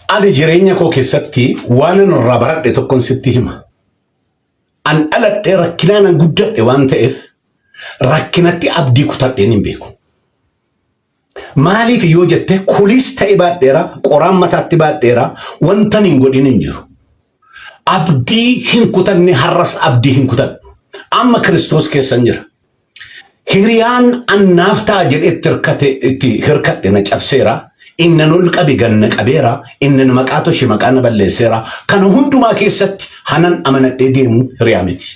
Ani jireenya koo keessatti waan ani irraa baradhe tokkon sitti hima. An dhaladhee rakkinaan an guddadhe waan ta'eef rakkinatti abdii kutadheen hin beeku. Maaliif yoo jette kulis ta'e baadheera, qoraan mataatti baadheera, wantan hin godhin hin jiru. Abdii hin kutanne har'as abdii hin kutadhu. Amma Kiristoos keessan jira. Hiriyaan annaaf ta'a jedhee itti hirkate itti hirkadhe na cabseera. Innan ol qabe ganna qabeera. Innan maqaa toshe maqaa na balleesseera. Kana hundumaa keessatti hanan amanadhee deemu hiriyaa miti.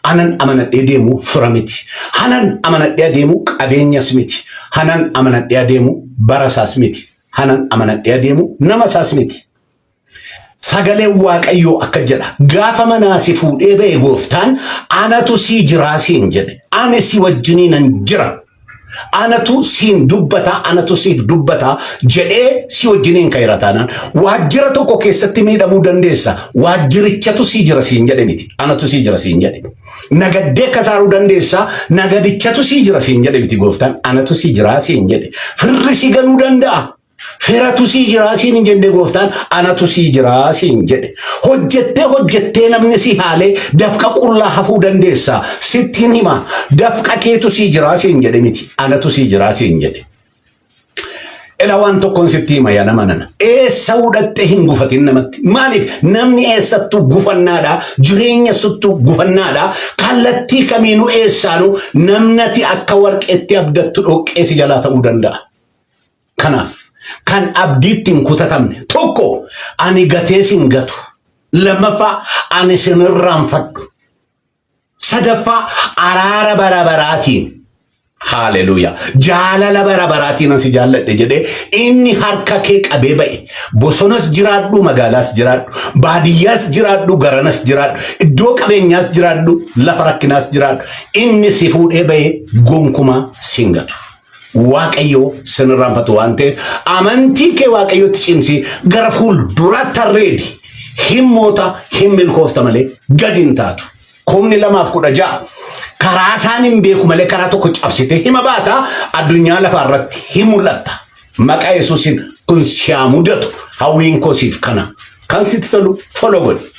Anan amanadhee deemu fira miti. Hanan amanadhee adeemu qabeenyas miti. Hanan amanadhee adeemu bara isaas miti. Hanan amanadhee adeemu nama isaas miti. Sagaleen Waaqayyoo akka jedha. Gaafa manaa si fuudhee ba'e gooftaan anatu sii jiraa siin jedhe. Ani si wajjiniinan jira. Anatu siin dubbata, anatu siif dubbata jedhee si wajjiniin ka'eera taanaan. Waajjira tokko keessatti miidhamuu dandeessa. Waajjirichatu sii jira siin jedhe miti. Anatu sii jira siin jedhe. Nagaddee kasaaruu dandeessa. Nagadichatu sii jira siin jedhe miti gooftaan. Anatu sii jiraa siin jedhe. Firri si ganuu danda'a. Firatu sii jiraa siin hin jenne gooftaan anatu sii jiraa siin jedhe. Hojjettee hojjettee namni si haalee dafqa qullaa hafuu dandeessa. Sitti hin hima. Dafqa keetu sii jiraa siin jedhe miti. Anatu sii jiraa siin jedhe. Ela waan tokkoon sitti hima yaa nama nana. Eessa hudhattee hin gufatin namatti. Maaliif namni eessattuu gufannaadha. Jireenya suttuu gufannaadha. Kallattii kamiinuu eessaanuu namnati akka warqeetti abdattu dhoqqee si jalaa ta'uu danda'a. Kanaaf kan abdiitti hin kutatamne tokko ani gatee sin gatu. Lammaffaa ani sin irraanfadhu. Sadaffaa araara bara baraatiin. Haaleluuyaa. Jaalala bara baraatiin ani si jaalladhe jedhee inni harka kee qabee ba'e. Bosonas jiraadhu, magaalaas jiraadhu, baadiyyaas jiraadhu, garanas jiraadhu, iddoo qabeenyaas jiraadhu, lafa rakkinaas jiraadhu. Inni si fuudhee ba'e gonkumaa sin gatu. Waaqayyo sin irraanfatu waan ta'eef amantii kee Waaqayyotti cimsi gara fuulduraatti tarreedi. Hin moota hin milkoofta malee gadi hin taatu. 2016 karaa isaan hin beeku malee karaa tokko cabsite hima baata addunyaa lafaa irratti hin mul'atta. Maqaa Yesuusiin kun si haa mudatu hawwiin koo siif kana. Kan sitti tolu follow godhi.